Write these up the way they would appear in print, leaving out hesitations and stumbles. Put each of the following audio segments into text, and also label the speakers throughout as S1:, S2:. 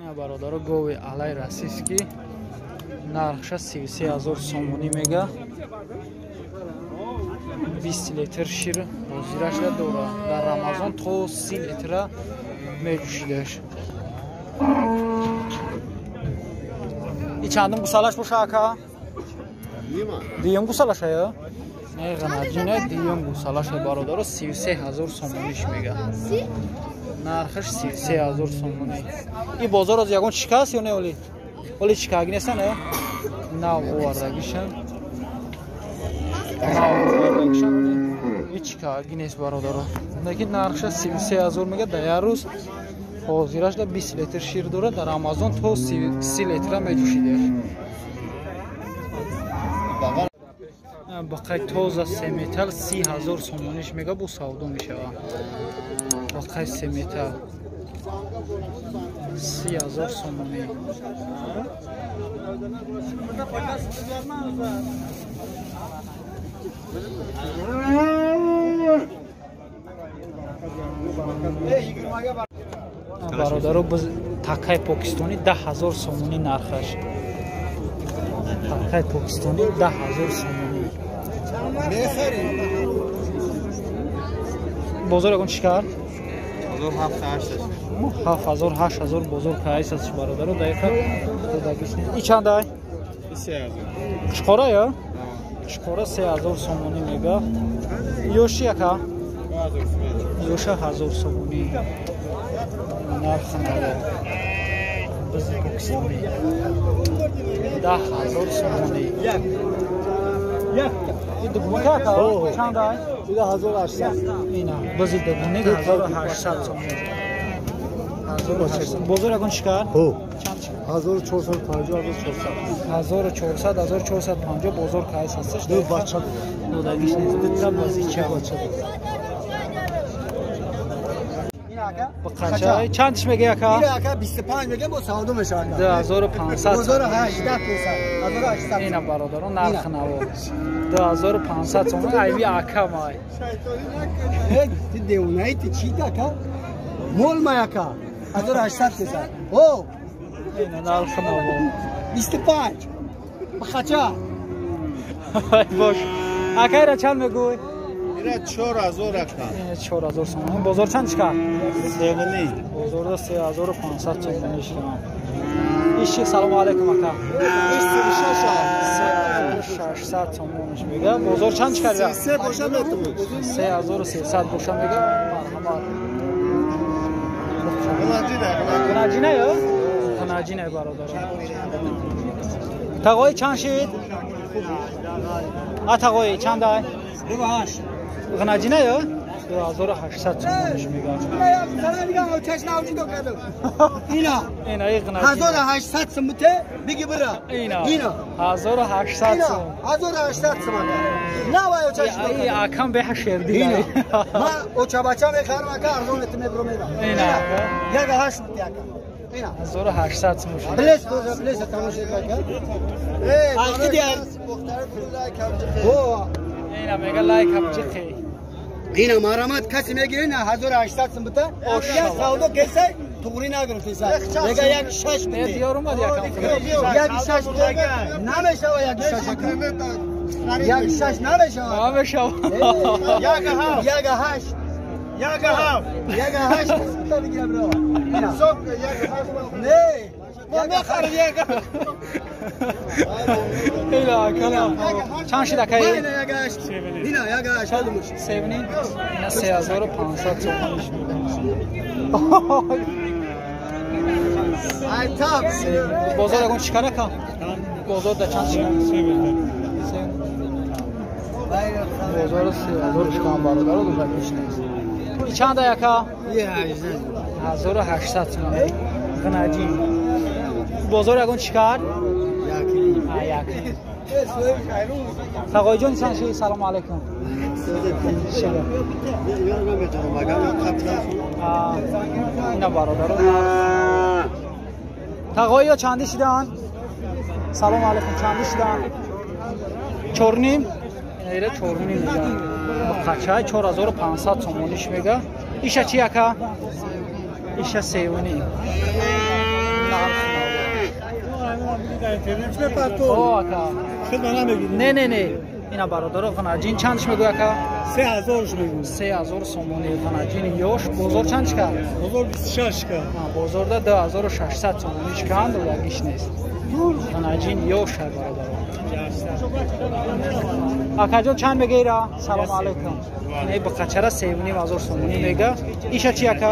S1: Ина бародаро гови алай российский нархша 33 000 сомонӣ мега. 20 литр шир ҳозирашда дора. Дар Рамазон то 30 литра меҷӯшидаш. И чандум гусалаш боша, ака? Дуюм гусалаша ё? Не, ғанаҷине, дуюм гусалаша, бародаро, 33 000 сомониш мега. Нархаш 33 000 сомонӣ. И бозор аз ягон чика аст ё не оли? Оли чикаги неста, не? Нав овардагишан. Нав овардагишан. И чикаги нест, бародаро. Лекин нархша 33 000 мега, дар як рӯз ҳозираш да 20 литр шир дорад, дар Рамазон то 30 литра меҷӯшидаш. Бақай тоза семетал 30 000 сомониш мега, бо савдо мешава. Бақай семетал 30 000 сомонӣ. Бародаро, такай покистонӣ 10 000 сомонӣ нархаш. Такай покистонӣ 10 000 сомонӣ. Бозор ягон чӣ кард? 7000, 8000 бозор кайс аст, бародаро, дақиқа додагиш. И чандай? Қушқора ё? Қушқора 3000 сомонӣ мега. Ёши, яка? Ёша 1000 сомонӣ. Нарх наво. Бизи покистонӣ. 10 000 сомонӣ. И дугунака, ака? Чандай?
S2: 1800.
S1: Ина, бизи дугуник 1800 сомонӣ. Бозор ягон чӣ кард? Чанд чӣ?
S2: 1450, 1400.
S1: 1400, 1450 бозор кайс ҳасташ.
S2: Ду бача.
S1: Додагиш нест, дута бозича. Бақача чанд тиш мега, яка?
S2: Ака, 25 мега, бо савдо мешавад.
S1: 2500.
S2: Бозор 18 500, 1800.
S1: Ина, бародарон, нарх наво 2500 сомон, айби ака май.
S2: Ти девонаи, ти чи, ака? Мол май, ака. 1800 500. О!
S1: Ина нарх наво.
S2: 25. Бақача.
S1: Бош. Акайра чанд мегӯй?
S3: Ира 4000, ака.
S1: Ина 4000 сомон. Бозор чанд чика?
S3: Севни.
S1: Бозорда 3500 сомон шикам. Иши, салому алейкум, ака. 3600 сомониш мега. Бозор чанд чикарда?
S3: Се боша метавон.
S1: 3300 боша мега. Марҳамат. Ғанаҷина ё? Ғанаҷина, бародар. Тағои чанд шид? А тағои чандай?
S2: 28.
S1: Ғанаҷина ё? 2800 сомониш мега.
S2: Ина.
S1: Ина и ғанаҷина.
S2: 1800 сум бите, биги бира.
S1: Ина.
S2: Ина.
S1: 1800 сум.
S2: 1800 сум, ака. На вай очаш.
S1: И акам беҳа шерди.
S2: Ина. Ма оча бача мехарам, ака, арзон ет мебро мера.
S1: Ина.
S2: Яга ҳашт бите, ака. Ина.
S1: 1800 сум шид.
S2: Плес доза плес тамошо ака.
S3: Э,
S2: Ай дияр. О,
S1: Ина мега лайк ҳамчиқи.
S2: Ина марамат каси мегире, на 1800 сум бита. Я савдо кесай, туғри нагирифтеса. Мега як шаш
S1: Не
S2: бите.
S1: диёр омад якам.
S2: Як шаш бите. Намешава як шаш, ака. Як шаш намешава.
S1: Намешава.
S3: Яга ҳафт.
S2: Яга ҳашт.
S3: Яга ҳафт.
S2: Яга ҳашт бита бигира бро. Ина.
S3: Сок яга ҳафт.
S2: Не.
S3: Мо мехарем яга.
S1: Ила акала. Чанд шид, акаи?
S2: Ина яга ҳашт. Ина яга ҳашт. Ҳалмуш.
S1: Севни? Ина 3500 сомониш мега.
S2: Ай тап.
S1: Бозор ягон чӣ кар, ака? Бозор да чанд чӣ? Бозор 3000 чикан, бародаро, додагиш нест. И чанда, яка? 1800 сомон. Ғанаҷин. Бозор ягон чӣ кард? Як. Тағоиҷон, чанд шид? Салому алейкум. Шида. Ина, бародаро. Тағоиё чанди шидаанд? Салому алейкум, чанди шидаанд? Чорним? Ира чорним мега. Қачай 4500 сомониш мега. Иша чи, яка? Иша севним. Не, не, не. Ина бародаро ғанаҷин чандш мегӯй ака?
S3: 3000 мегӯй.
S1: 3000 сомонӣ ғанаҷин ёш. Бозор чандш кард?
S3: Бозор 26 кард.
S1: Бозорда 2600 сомониш канд, додагиш нест. Ғанаҷин ёш ай бародаро. Акаҷон чанд мегӯира? Салом алейкум. Не бақачара 3500 сомонӣ мега. Иша чи ака?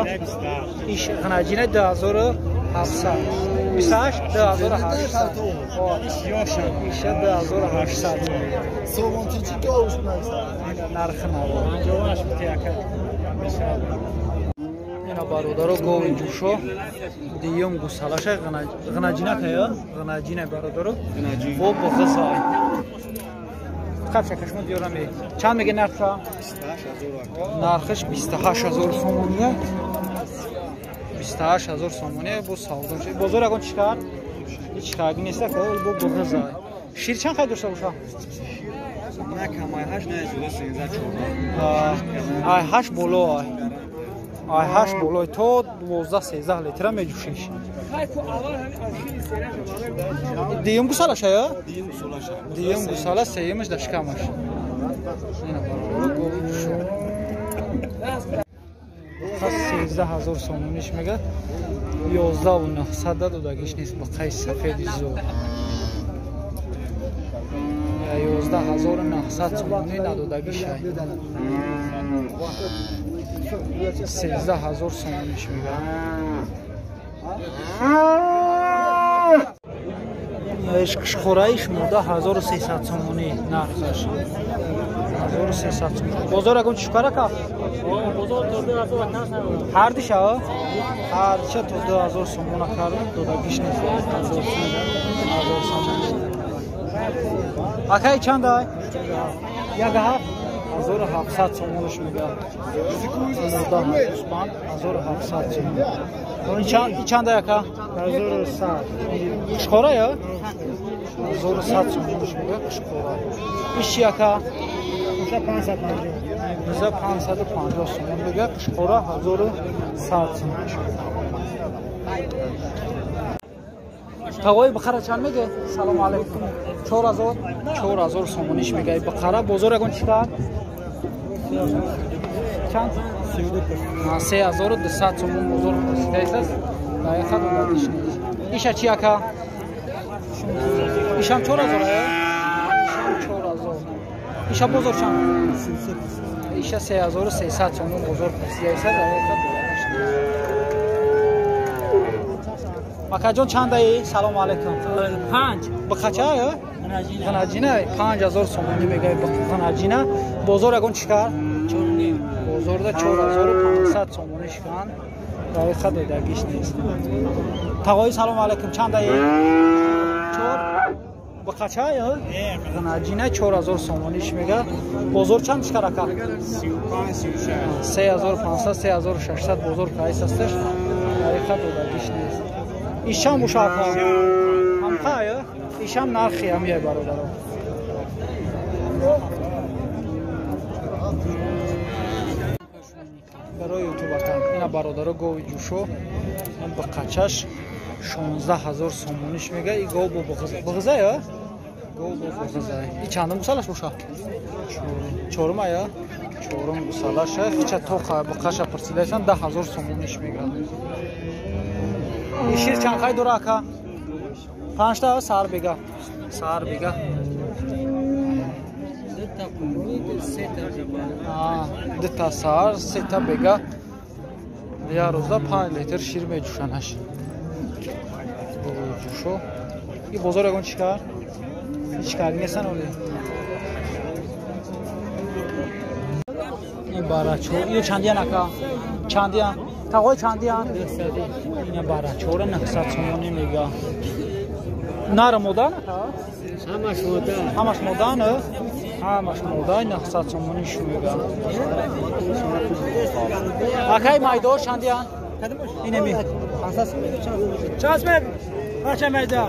S1: Иш ғанаҷина 2700. 28 2800. Иша 2800. Нархи наво. Ина бародаро гови ҷӯшо диюм гусалаша ғанаҷина кая? Ғанаҷина бародаро. Бо боғизай. Қапша кашмо диёрам. Чанд меге нархша? Нархиш 28000 сомонӣ. 28000 сомонӣ бо савдо. Бозор ягон чӣ кард? Ҳеҷ карги нест, ака, бо боғизай. Шир чанд қай дошта боша?
S3: На камай 8, на зиёда 13 14.
S1: Ай 8 боло ай. Ай 8 боло то 12 13 литра меҷӯшиш. Диюм гусалаша я? Диюм гусала сеюмаш дар шикамаш. Ина бародаро гови ҷӯшо. 13000 сомониш мега. 11900 додагиш нест ба қайси сафеди зор. 11900 сомонӣ надодагиш ай. 13000 сомониш мега. Ишқхӯраиш мода 1300 сомонӣ нархаш. 1300 сомонӣ. Бозор ягон чӣ кара? Ҳардиша? Ҳардиша то 2000 сомона кард, додагиш нест. 1000 сомонӣ. Акай чанд ай? 1700 сомонаш мега. Мода гӯсфанд 1700 сомон. Чанд ай ака? 1100. Қишқора я? 1100 сомонаш мега қишқора. Иш чи ака? 550. 550 сомон мега қишқора 1100 сомон. Тағои бақара чанд меге? Салом алейкум. 4000. 4000 сомониш мега бақара. Бозор ягон чӣ кард? Чанд? 3200 сомон бозор пурсидааст. Дақиқа додагиш нест. Иша чи ака? Ишам 4000 ая? Ишам 4000. Иша бозор чанд? Иша 3300 сомон бозор пурсидааст. Дақиқа додагиш нест. Акаҷон чанд аи? Салом алейкум.
S4: 5.
S1: Бақача ая? Ғанаҷина 5000 сомонӣ мега ғанаҷина. Бозор ягон чӣ кард? Бозорда 4500 сомонӣ шиканд. Дақиқа додагиш нест. Тағои салом алейкум. Чанд аи? 4. Бақача ая? Ғанаҷина 4000 сомониш мега. Бозор чанд шикар ака? 3500 3600 бозор прайс асташ. Дақиқа додагиш нест. Ишам боша ака? Ҳамқа ая? Ишам нархи ҳамяй бародаро. Барои ютуб ака. Ина бародаро гови ҷӯшо ба қачаш 16000 сомониш мега. И гов бо бағиза я? Гов бо бағиза. И чандум гусалаш боша? Чорум ая? Чорум гусалаша. Хича тоқа ба қаша пурсидасан 10000 сомониш мега. И шир чанд қай дора ака? 5 та сар бега. Сар бега. Дута сар, сета бега. Я рӯзда 5 литр шир меҷӯшанаш. Ҷӯшо. И бозор ягон чӣ кард? Ҳеҷ кард нестан оле. Ин барачо. Иё чандиян ака? Чандиян? Тағои чандиян? Ина барачора 900 сомонӣ мега. Нара модан ака?
S4: Ҳамаш модан.
S1: Ҳамаш модан? Ҳамаш модан 900 сомонӣ шу мега. Акай майдо чандиян? Инеми.
S3: Чанд мег? Бача майда.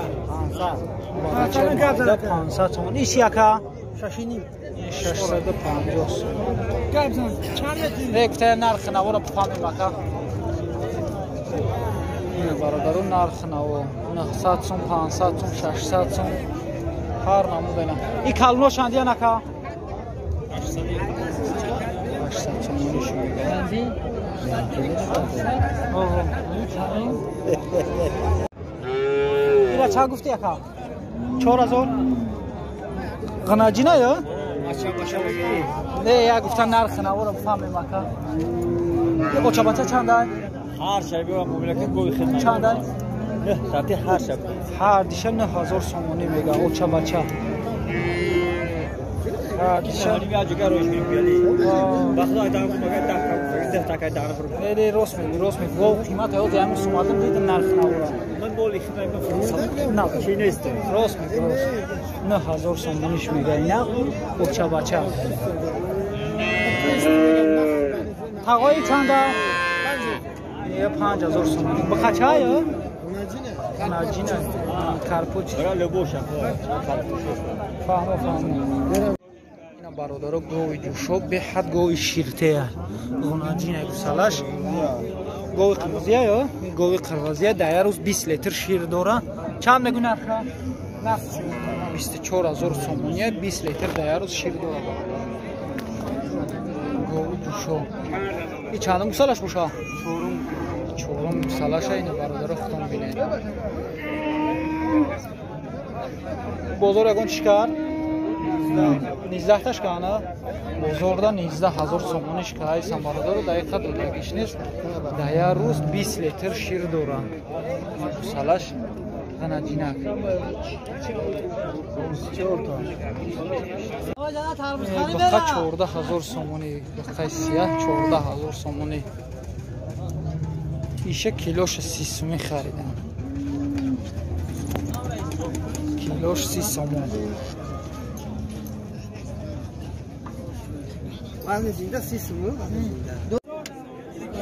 S1: 500. 500 сомонӣ. Иш ака?
S3: 6.5.
S1: 650 сомон.
S3: Гап зан. Чанд метри?
S1: Не, гуфта нархи навора бифаҳмем ака. Бародару нарх наво 900 сум, 500 сум, 600 сум ҳар намуд ина. И кално чандия нака? 800 сомонӣ шумега. Ира чанд гуфти яка? 4000? Ғнаҷина ё? Не, я гуфта нарх наворо бифаҳмем ака. Очабача чандай?
S3: Ҳар шаби мамлакат гови хидмат.
S1: Чандай?
S3: 9 ҳар шаб.
S1: Ҳар диша 9000 сомонӣ мега очабача. Ҳар диша не, рост мегӯ, рост мегӯ. Гов қимат ҳоз ҳамин сумадам дидам нарх навора. Рост мегӯ, рост. 9000 сомониш мега ина очабача. Тағои чанда? 5000 сомонӣ. Бақача ё? Наҷина. Карпуч. Фаҳмо, фаҳмо. Ина бародаро гови ҷӯшоб беҳад гови ширтея. Ғунаҷина гусалаш. Гови қирғизия ё? Гови қирғизия дар як рӯз 20 литр шир дора. Чанд мегӯ нарха? 24000 сомония, 20 литр дар як рӯз шир дора. Гови ҷӯшоб. И чандум гусалаш боша? Чорум гусалаша ина бародаро худтон бинед. Бозор ягон чӣ кард? 19 таш кана? Бозорда 19000 сомониш кайсан бародаро дақиқа додагиш нест. Дар як рӯз 20 литр шир дора. Гусалаш ғанаҷинак. Бақа 14000 сомонӣ, бақаи сияҳ 14000 сомонӣ. Иша килоша 30 сомонӣ харидам. Килош 30 сомон.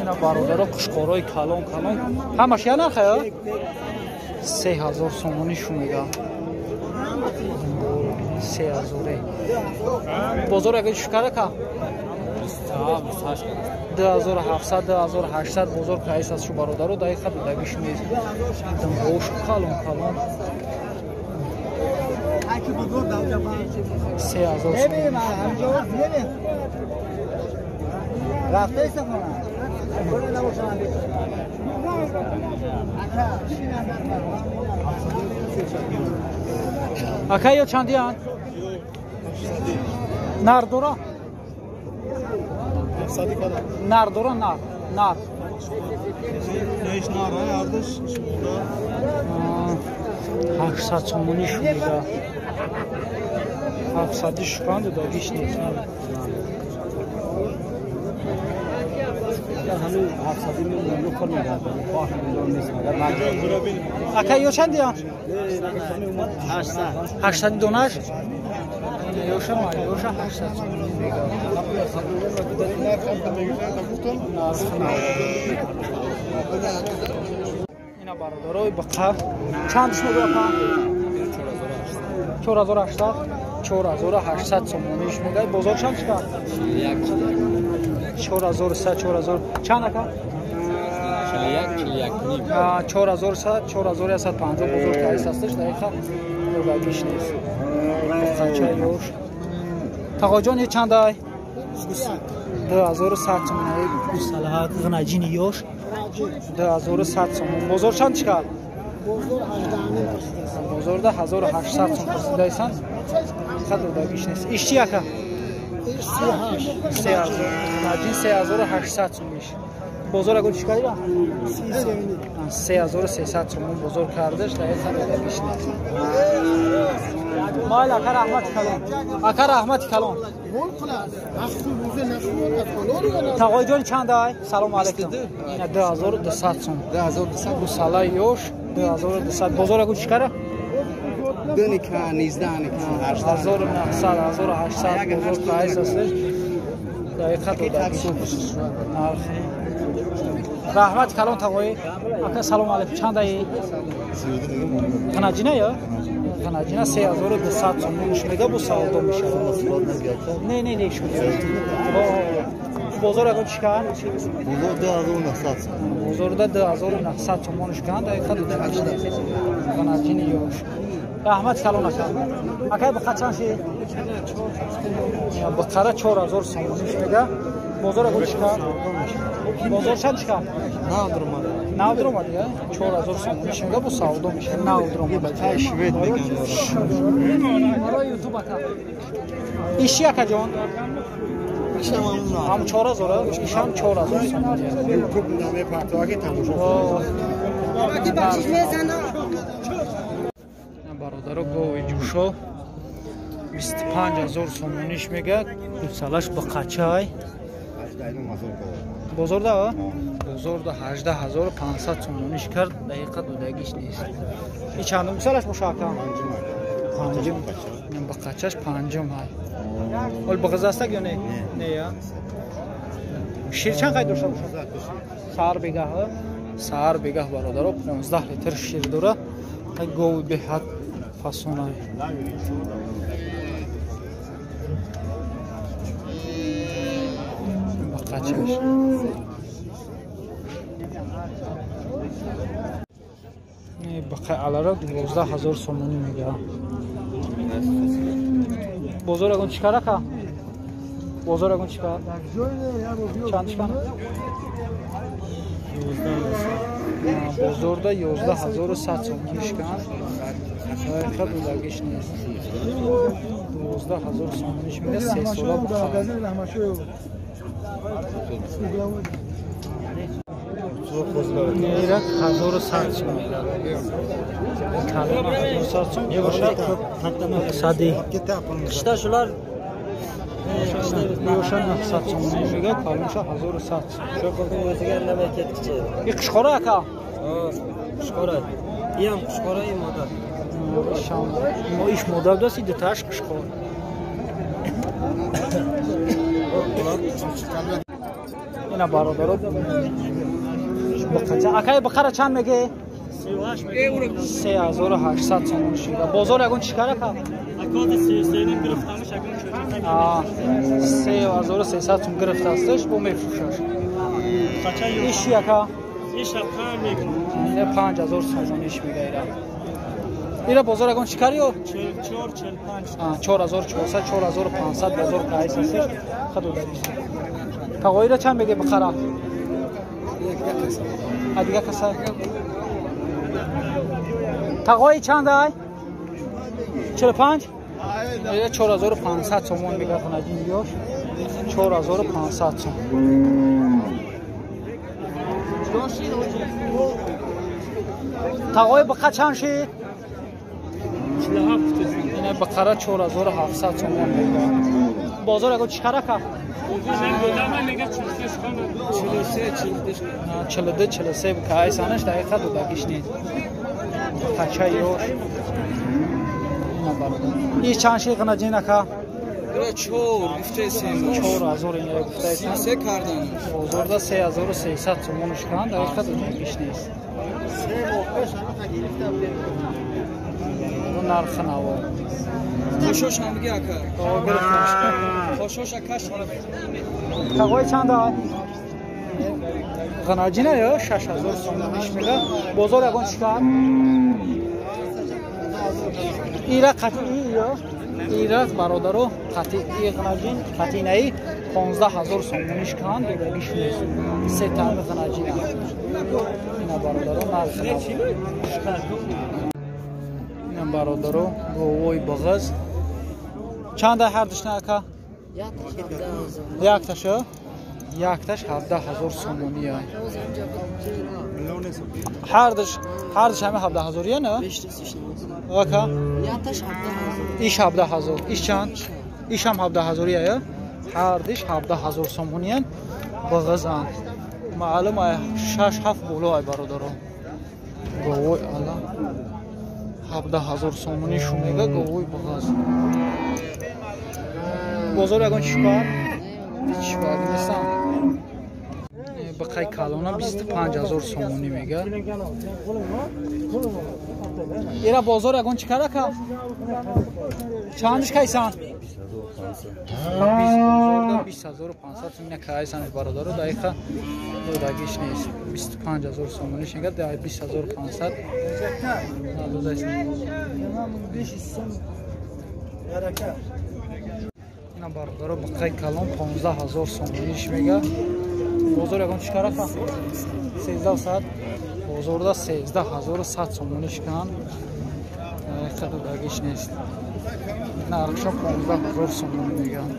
S1: Ина бародаро қушқорои калон калон. Ҳамаш я нарха ё? 3000 сомонӣ шумега. 3000. Бозор агар шукара ка? 2700, 2800 бозор кайс аст шу бародаро дақиқа додагиш нест. Димбош калон калон. 3000 сомонӣ. Ака ё чандиян? Нар дора? Нар дора, нар. Нар. 800 сомонӣ шумега. 700 шукан додагиш нест. Ака ё чандиян? 800 донаш? Ёша, ёша 800 сомонӣ мега. Ина бародарои бақа чанд шумо ака? 4800. 4800 сомонӣ шумега. Бозор чанд шуд? 4100, 4000. Чанд ака? 41, 4100, 4150 бозор кайс асташ дақиқа додагиш нест. Бақача ёш. Тағоҷон е чандай? 2100 сомонӣ гусалаҳа ғнаҷини ёш. 2100 сомон. Бозор чанд чикар? Бозорда 1800 сом пурсидайсан. Дақиқа додагиш нест. Иш чи ака? 3000. Наҷин 3800 сом иш. Бозор агар чӣ кардира? 3300 сомон бозор кардаш, дақиқа додагиш нест. Майл ака раҳмати калон. Ака раҳмати калон. Тағоиҷон чандай? Салом алейкум. Ина 2200 сом. 2200 гусалаи ёш 2200. Бозор агар чӣ кара? 19, 1900, 1800 бозор прайс аст. Дақиқа додагиш нест. Нархи. Раҳмати калон тағои. Ака салом алейкум. Чандаи? Ғанаҷина ё? Ғанаҷина 3200 сомон мега бо савдо мешавад. Не, не, не, шуд. Бозор ягон чӣ кард?
S2: Бозор 2900 сом.
S1: Бозорда 2900 сомониш канд, дақиқа дудагиш. Ғанаҷини ёш. Раҳмат калон ака. Акай бақа чанд шид? Бақара 4000 сомониш мега. Бозор ягон чӣ кард? Бозор чанд чӣ кард?
S2: Нав дуромад.
S1: Нав дуромад, я? 4000 сомониш мега, бо савдо меша. Нав дуромад.
S2: Бақаи швед меган.
S1: Барои YouTube ака. Иши ака ҷон? Ҳам 4000, ишам 4000 сомонӣ.
S2: YouTube намепартоаки тамошо.
S1: Бародаро гови ҷӯшо 25000 сомониш мега, гусалаш ба қачай. Бозорда? Бозорда 18500 сомониш кард, дақиқа дудагиш нест. И чандум гусалаш боша ака? Панҷум. Ба қачаш панҷум ҳай. Ол бағизастак ё не? Не я? Шир чанд қай дошта бошад? Саҳар бегаҳ? Саҳар бегаҳ бародаро 15 литр шир дора. Гови беҳад фасонай. Ба қачаш. Бақай алара 12000 сомонӣ мега. Бозор ягон чӣ кар ака? Бозор ягон чӣ кар? Чанд чӣ кар? Бозорда 11100 сомонӣ шикан. Дақиқа дудагиш нест. 12000 сомониш мега, се сола бухар. Ирак 1100 сом мега. Калона 1100 сом бошад. Сади.
S4: Qishda shular
S1: Yo'sha 900 сом мега, калонша 1100 сом.
S4: Shu qizning o'ziga indamay ketkichi.
S1: И Qushqora aka.
S4: Ha, Qushqora. Iyam Qushqora, im moda.
S1: Ишам. Мо иш мода даси дуташ Qushqor. Ина бародаро. Бақача акай бақара чанд меге? 3800 сомон шида. Бозор ягон чӣ кар ака? 3300 сом гирифтасташ, бо мефурӯшаш. Иши ака? 5000 сомон иш мега ира. Ира бозор ягон чӣ кар ё? 4400, 4500 бозор кайс асташ. Хадо дадиш. Тағоира чанд меге бақара? А дига каса? Тағои чанд ай? 45? Ира 4500 сомон мега хонаҷин ёш. 4500 сом. Тағои бақа чанд шид? 47. Ина бақара 4700 сомон мега. Бозор ягон чӣ кар ака? 42, 43 кай санаш дақиқа дудагиш нест. Қача ёш. Ина бародар. И чанд ши ғанаҷин ака?
S3: 4 гуфтесем.
S1: 4000 ина гуфтесем.
S3: 3 кардан.
S1: Бозорда 3300 сомониш канд, дақиқа дудагиш нест. Нархи наво.
S3: Хошош ҳам биги ака. Хошош акаш.
S1: Тағои чанд ай? Ғанаҷина ё 6000 сомониш мега. Бозор ягон чӣ кар? Ира қатъи ё? Ира бародаро қатъи ғанаҷин, қатъинаи 15000 сомониш канд, дудагиш нест. Се тами ғанаҷина. Ина бародаро нархи наво. Ина бародаро говои бағаз. Чанд ай ҳар душна ака? Якташа? Якташ 17000 сомонӣ ай. Ҳардуш ҳама 17000 я на? Ака?
S4: Якташ 17000.
S1: Иш 17000. Иш чанд? Иш ҳам 17000 я? Ҳардуш 17000 сомониян бағазан. Маълум ай 6-7 боло ай бародаро. Говой ала 17000 сомонӣ шу мега говой бағаз. Бозор ягон чӣ кар? Ҳеч кар нестам. Бақай калона 25000 сомонӣ мега. Ира бозор ягон чӣ кара ка? Чандиш кайсан? 20500 сомона кайсан бародаро, дақиқа додагиш нест. 25000 сомониш мега, 20500 надодайсан. Ина бародаро бақай калон 15000 сомониш мега. Бозор ягон чӣ кара ка? 1300. Бозорда 13100 сомониш кан. Дақиқа додагиш нест. Нархшон 15000 сомон меган.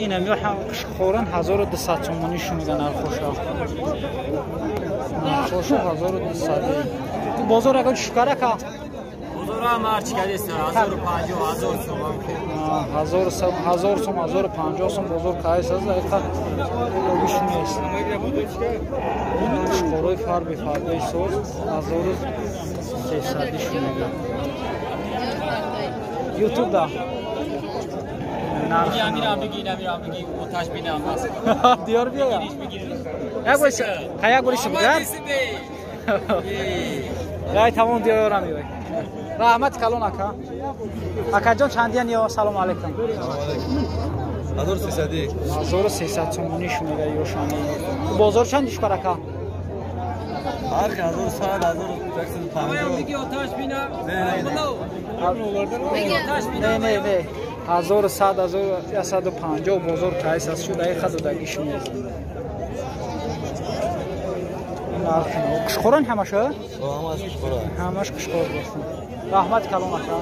S1: Инам ё қишқоран 1200 сомонӣ шунида нархоша. Нархоша 1200. Бозор ягон шукара ка?
S4: Бозорам ҳар чӣ кадест 1050 1000 сомон.
S1: 1000 сом, 1050 сом бозор кайс аст, дақиқа додагиш нест. Қишқорои фарби фарбаи соз 1300 шунида. Ютуб да. Диёр биёя. Як бори шугар. Рай тамом диёрам меой. Раҳмат калон ака. Акаҷон чандиян ё салом алейкум.
S3: 1300.
S1: 1300 сомонӣ шунида ёшани. Бозор чанд ишкар ака?
S3: Ҳар 1100 1150.
S1: Не не не. 1100 1150 бозор кайс аст шуда дақиқа додагиш нест. Қишқорон ҳамаша? Ҳамаш қишқор бошанд. Раҳмат калон ака.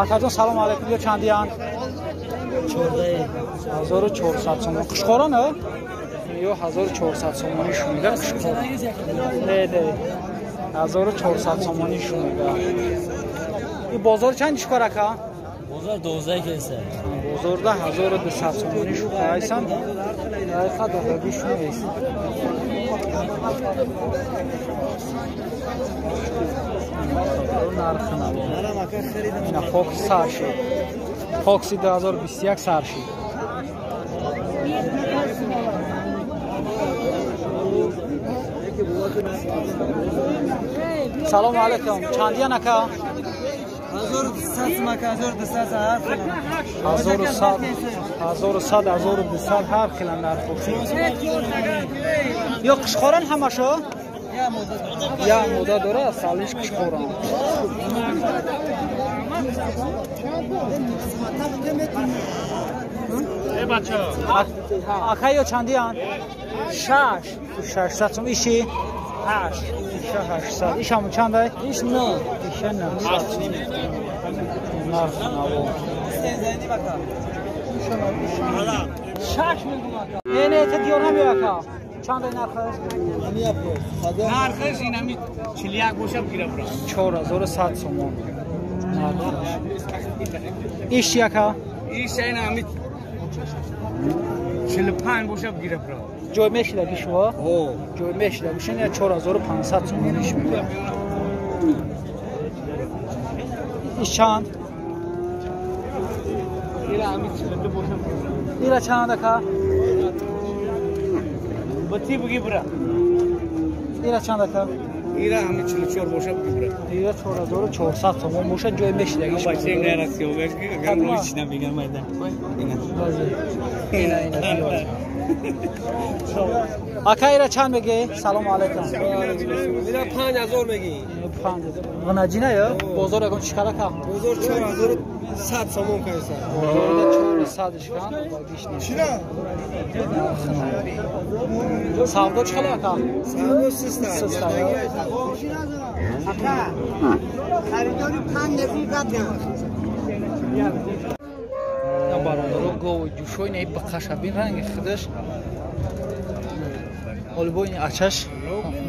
S1: Акаҷон салом алейкум. Ё чандиян? 1400 сомон. Қишқорон ё 1400 сомонӣ шунида қишқор. Не не. 1400 сомонӣ шунида. Ин бозор чанд ишкор ака?
S4: Бозор 12 кеса.
S1: Бозорда 1200 сомонӣ шукайсан. Дақиқа додагиш нест. Нархи наво. Ина Фокс сар шуд. Фокси 2021 сар шуд. Салом алейкум. Чандиян ака?
S4: 1100 мака 1200 ҳар хел.
S1: 1100 1100 1200 ҳар хел нарх. Ё қишқоран ҳамашо? Я мода дора, салиш қишқоран. Ака ё чандиян? 6 600 сом иши? 8 800. Иш ҳамун чандай? Иш 9. Иша 900. Нарх наво. 6 не не та диёр намеё ака. Чандай нархаш?
S5: Нархаш инами 41 боша бигира бра.
S1: 4100 сомон. Нархаш. Иш чи ака?
S5: Иш инами 45 боша бигира бра.
S1: Ҷой мешидаги шумо? Ҷой мешидаги шумо 4500 сомон иш мега. Иш чанд?
S5: Ира ами 42 боша бигира.
S1: Ира чанд ака?
S5: Бати буги бра.
S1: Ира чанд ака?
S5: Ира ами 44 боша буги бра.
S1: Ира 4400 сомон боша ҷой мешидаги шумо.
S5: Бача ғайр аз ё гам рӯй чина мегам майда.
S1: Ина ина диёр. Ака ира чанд меги? Салом алейкум.
S4: Ира 5000 меги.
S1: 5000. Ғнаҷина ё? Бозор ягон чӣ кара ка?
S4: Бозор 4100 сомон кайса.
S1: Бозорда 400 шкан додагиш нест. Савдо чӣ хел ака?
S4: Савдо систа.
S1: Систа.
S2: Ака, харидори 5 нефун кардам.
S1: Бародаро гову ҷӯшои не бақашабин ранги худаш олбои ачаш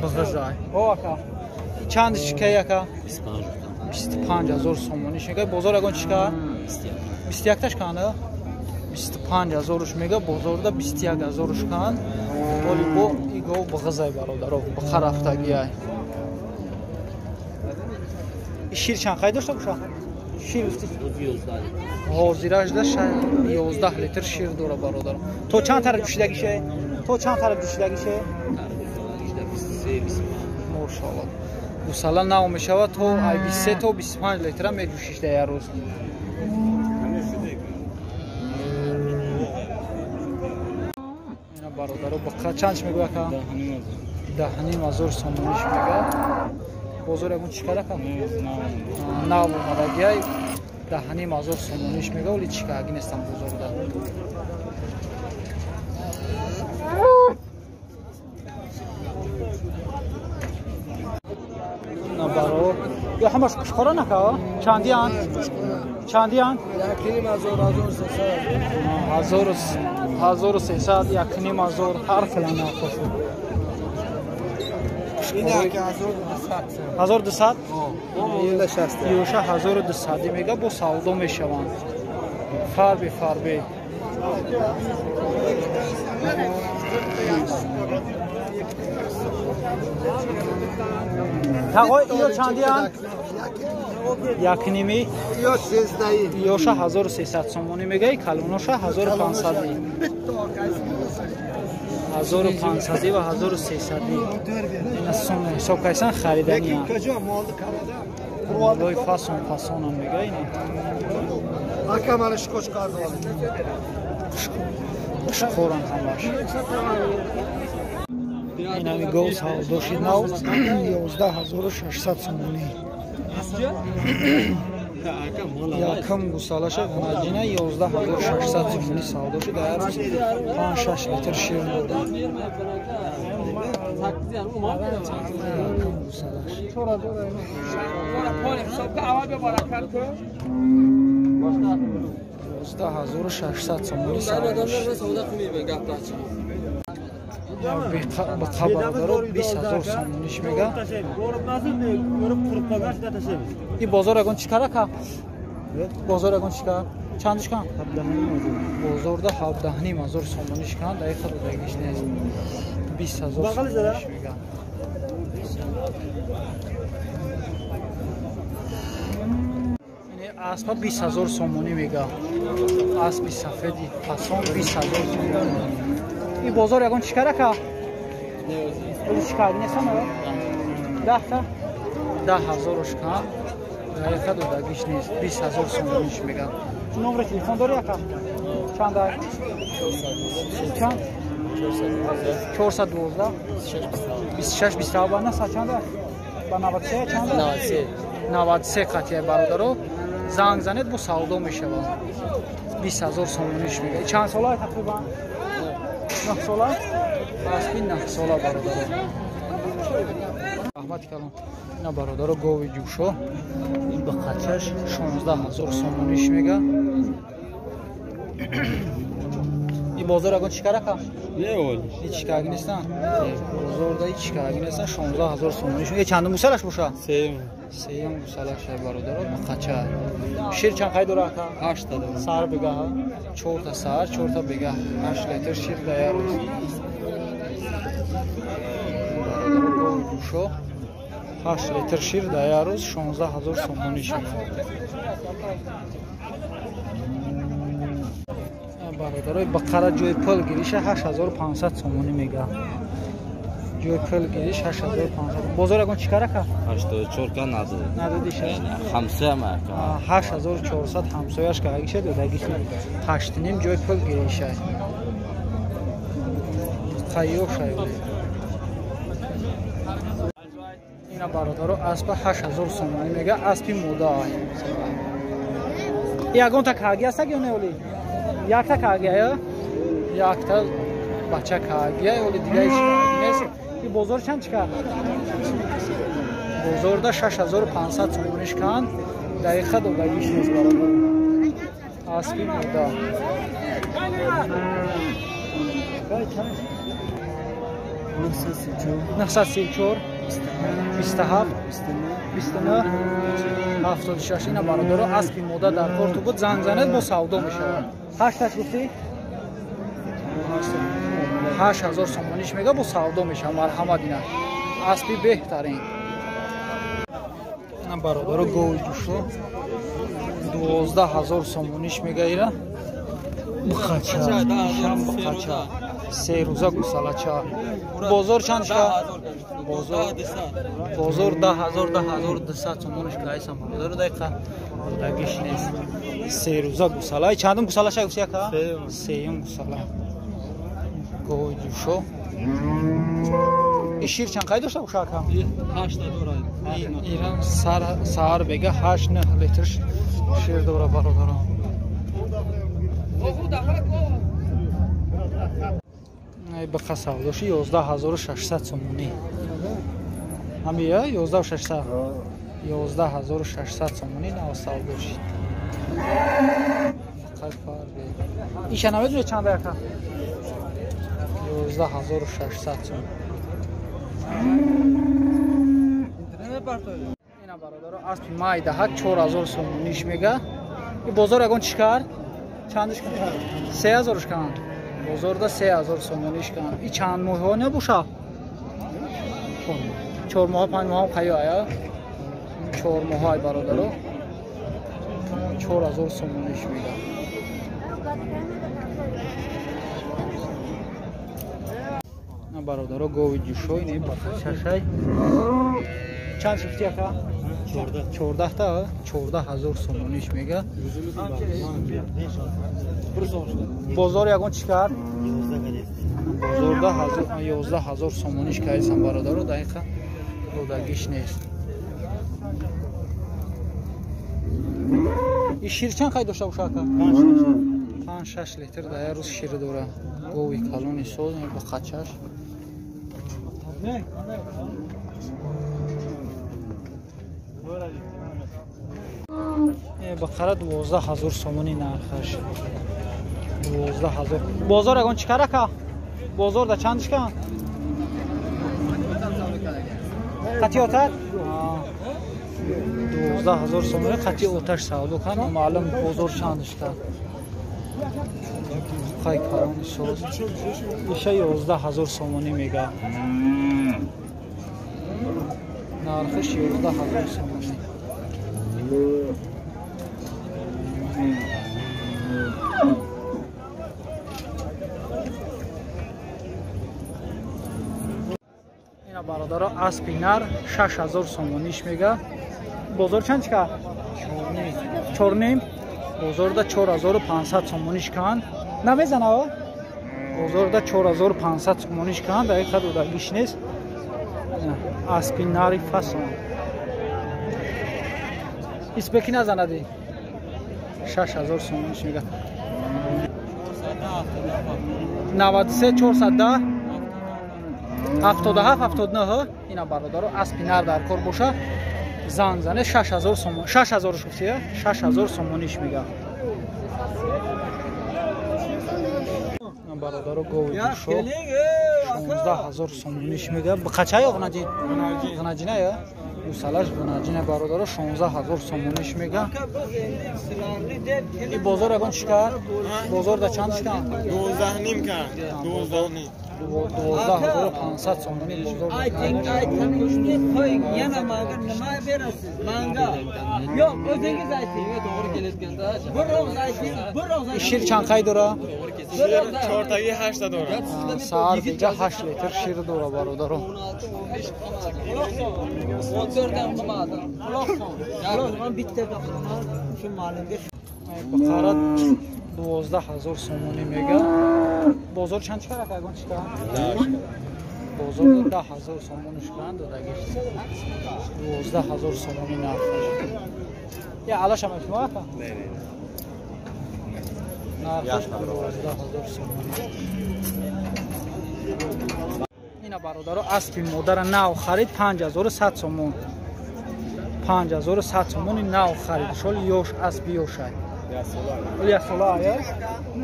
S1: бағазай. О ака, чанд шикай ака? 25000 сомонӣ шикай. Бозор ягон чика? 21 таш кана? 25000 мега бозорда 21000 кан. Олибо и гов бағазай бародаро, бақа рафтагиай. Шир чанд қай дошта боша? Шир гуфти? Ҳозираш да 11 литр шир дора бародаро. То чанд тараф ҷӯшидагише? То чанд тараф ҷӯшидагише? Мошалло. Гусала нав мешавад то 23 то 25 литра меҷӯшиш дар як рӯз. Ина бародаро бақа чанд мегӯяд ка? 10,5 ҳазор сомониш мегӯяд. Бозор ягон чӣ кара ка? Нав омадагиай 10,5 ҳазор сомониш мегӯяд, вале чӣ каги нестам бозорда. Барор. Ё ҳамаш қушқора нака? Чандиян? Чандиян?
S5: 1,5 ҳазор, 1300.
S1: 1300, 1,5 ҳазор, ҳар хела нархошо. 1200? Ёша 1200 мега бо савдо мешаванд. Фарбе фарбе. Тағой иё чандиян? Якними? Ёша 1300 сомонӣ мегаи, калоноша 1500. 1500 ва 1300. Ина сом ҳисоб кайсан хариданиян. Молои фасон фасонам мега ина. Қушқорам ҳамаш. Инами гов савдо шид нав 11600 сомонӣ. Якам гусалаша ғанаҷина 11600 сомонӣ савдо шид. Дар рӯз 5-6 литр шир дода. Якам гусалаш. 11600 сомонӣ савдо шид. Бақа бародаро 20 000 сомониш мега. И бозор ягон чӣ кара ка? Бозор ягон чӣ кара? Чандиш кан? Бозорда 17,5 ҳазор сомониш кан, даиқа додагиш нест. 20 000 сомониш мега. Аспа 20 000 сомонӣ мега. Аспи сафеди фасон 20 000 сомонӣ. И бозор ягон чӣ кара ка? Чӣ карди нестам? Даҳта? 10 000-ош кан. Дақиқа додагиш нест. 20 000 сомониш мега. Номери телефон дори ака? Чанд? Чанд? 412 26 27 ба наса чанд? Ба 93 чанд? 93 қатия бародаро. Занг занед бо савдо мешавад. 20 000 сомониш мега. Чанд сола тақрибан? 9 сола? Аспи 9 сола бародаро. Раҳмати калон. Ина бародаро гови ҷӯшо. Ин ба қачаш 16 000 сомониш мега. Ин бозор ягон чӣ кара ка? Ҳеҷ чӣ карги нестан? Бозорда ҳеҷ чӣ карги нестан. 16 000 сомониш. Э чандум гусалаш боша? Сеюм гусалаш бародаро ба қача. Шир чанд қай дора ака?
S4: 8 та дора.
S1: Сар бегаҳ? 4 та сар, 4 та бегаҳ. 8 литр шир дар як рӯз. Бародаро гови ҷӯшо 8 литр шир дар як рӯз 16 000 сомонӣ шуд. Бародарои бақара ҷои пул гириша 8500 сомонӣ мега. Ҷои пул гириш 8500. Бозор ягон чӣ кара ка?
S6: 84 ка надод.
S1: Надодиша?
S6: Ҳамсоя ма.
S1: 8400 ҳамсояш кагиша додагиш. 8,5 ҷои пул гириша. Қайё шай. Ина бародаро аспа 8000 сомонӣ мега, аспи мода. Ягонта каги аста ё не оли? Якта каги ая? Якта бача каги ая, оли дига ҳеч каги нест. И бозор чанд чӣ кар? Бозорда 6500 сомониш кан, дақиқа додагиш нест бародар. Аспи мода. 934 27 29 76. Ина бародаро аспи мода дар корту буд, занг занед бо савдо мешавад. Ҳашташ гуфтӣ? 8000 сомониш мега, бо савдо мешавад. Марҳамат, ина аспи беҳтарин. Ина бародаро гови ҷӯшо 12000 сомониш мега ира. Бухача, шам бухача. Се рӯза гусалача. Бозор чанд шка? Бозор 10000 10200 сомониш кайсам. Бозор дақиқа дагиш нест. Се рӯза гусала. Чандум гусалаша гуфти яка? Сеюм гусала. Гови ҷӯшо. И шир чанд қай дошта боша ака?
S4: 8 дора.
S1: Ирам сар бега 8-9 литр шир дора бародарон. Бақа савдоши 11600 сомонӣ. Ҳамия 11600. 11600 сомонӣ нав савдоши. Фақат фарбе. Иша намедонӣ чанд яка? 11600 сом. Ина бародаро аспи майдаҳак 4000 сомониш мега. И бозор ягон чӣ кард? Чандиш кан? 3000 кан. Бозорда 3000 сомониш кан. И чанд моҳҳо набоша? 4 моҳ, 5 моҳ қайё ая? 4 моҳ ай бародаро. 4000 сомониш мега. Бародаро гови ҷӯшой не бақачашай. Чанд шифти ака? 14 та 14000 сомониш мега. Бозор ягон чӣ кард? Бозорда 11000 сомониш кардсан бародаро, дақиқа додагиш нест. И шир чанд қай дошта боша ака? 5-6 литр дар як рӯз шир дора. Гови калони соз бақачаш. Бақара 12000 сомонӣ нархаш. 12000. Бозор ягон чӣ кар ака? Бозорда чандиш кан? Қатъи оташ? 12000 сомонӣ қатъи оташ савдо кан. Маълум бозор чандиш кан. Қай калони соз. Иша 11000 сомонӣ мега. Нархиш 11000 сомонӣ. Ина бародаро аспи нар 6000 сомониш мега. Бозор чанд чика? 4.5. Бозорда 4500 сомониш кан. Намезана? Бозорда 4500 сомониш кан, дақиқа додагиш нест. Аспи нари фасон. Испеки назанади. 6000 сомониш мега. 93 410 77 79. Ина бародаро аспи нар дар кор боша. Зан зане 6000 сомон. 6000 шуфтия? 6000 сомониш мега. Бародаро гови ҷӯшо 16000 сомониш мега. Қача ё ғнаҷи? Ғнаҷина ё? Гусалаш ғнаҷина бародаро 16000 сомониш мега. И бозор ягон чӣ кард? Бозорда чанд шикан?
S3: 12.5 кард. 12.5.
S1: 12500 сомонӣ бозор.
S5: Yana manga nima berasiz? Manga. Yo'q, o'zingiz ayting.
S4: To'g'ri kelayotganda.
S5: Bir og'iz ayting, bir og'iz ayting.
S1: Шир чанд қай дора?
S3: Шир 4таги 8 та дора.
S1: Саҳар бега 8 литр шир дора бародаро.
S5: 14 dan qilmadim. Quloq sol. Man bitta qilaman. Shu ma'lumga.
S1: Бақара 12000 сомонӣ мега. Бозор чанд чикар ака ягон чикар? Бозор 10000 сомонӣ шикан додагиш. 12000 сомонӣ нархаш. Я алаша мефма ака?
S3: Не, не.
S1: Нархаш 12000 сомонӣ. Ина бародаро аспи модара нав харид 5100 сомон. 5100 сомони нав харид. Шол ёш аспи ёшай. Оли ясола,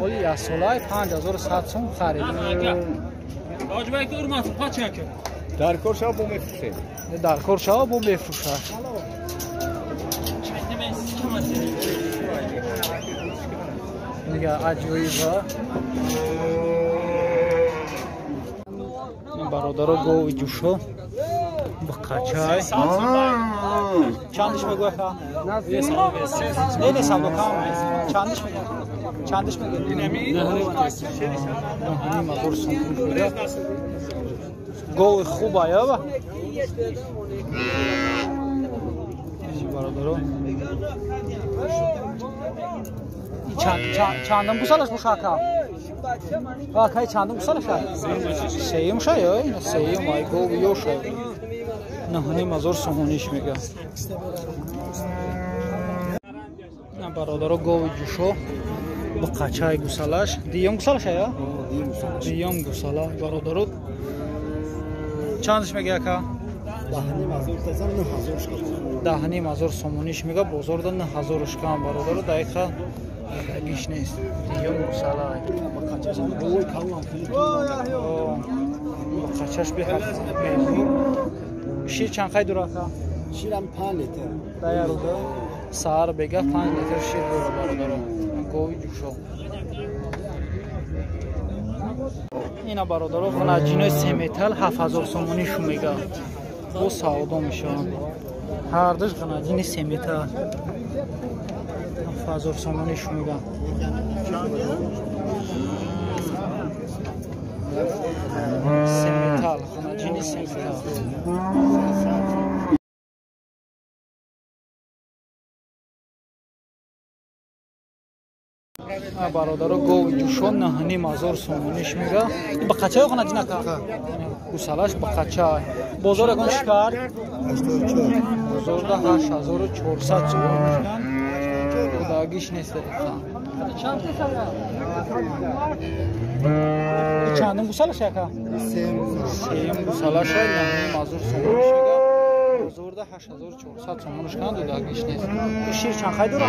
S1: оли ясола 5100 сом харид.
S3: Дар кор шава бо мефурӯшем.
S1: Дар кор шава бо мефурӯшад. Дига аҷоиба. Бародаро гови ҷӯшо бақачай. Чандиш мегӯ ака? Не, не, савдо кам. Чандиш мегӯ? Чандиш мегӯ? 9,5 ҳазор сомониш мега. Гови хуба яба? Бародаро. Чандам гусалаш боша ака? Акай чандам гусалаш? Сеюм ша ё? Ина сеюм ай гови ёша. 9,5 ҳазор сомониш мега. Бародаро гови ҷушо бақачаи гусалаш. Диюм гусалаш ая? Диюм гусала бародаро. Чандаш мега ака? 10,5 ҳазор сомониш мега. Бозорда 9 ҳазор шкам бародаро, дақиқа гиш нест. Диюм гусала. Бақачаш беҳад мезур. Шир чанд қай дура ака?
S2: Ширам 5 литр.
S1: Дая рӯза саҳар бега 5 литр шир дора бародаро. Гови ҷушо. Ина бародаро ғанаҷинои семетал 7 ҳазор сомонӣ шу мега. Бо савдо мешаванд. Ҳардуш ғанаҷини семетал 7 ҳазор сомонӣ шу мега. Семетал, ғанаҷини семетал. Бародаро гови ҷушо 9,5 ҳазор сомониш мега. Бақачаё ғанаҷинака? Гусалаш бақача. Бозор ягон шикар? Бозорда 8400 сомон мешкан. Дагиш нест дақиқа. Чандум гусалаш яка? Сеюм гусалаш 9,5 ҳазор сомониш мега. Бозорда 8400 сомон шкан, дагиш нест. Шир чанд қай дора?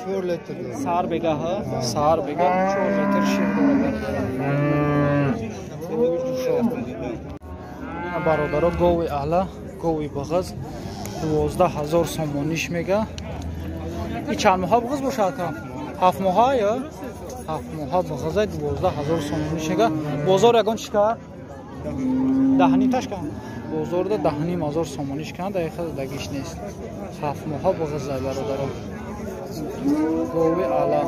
S2: 4 литр.
S1: Саҳар бегаҳа? Саҳар бега 4 литр шир дора бародаро. Бародаро гови аъла, гови бағаз 12 ҳазор сомониш мега. И чанд моҳа бағаз боша ака? 7 моҳа ё? 7 моҳа бағазай 12 ҳазор сомониш мега. Бозор ягон чӣ кар? 10,5 ташкан. Бозорда 10,5 ҳазор сомониш кан, дақиқа дагиш нест. 7 моҳа бағазай бародаро. Гови аъла.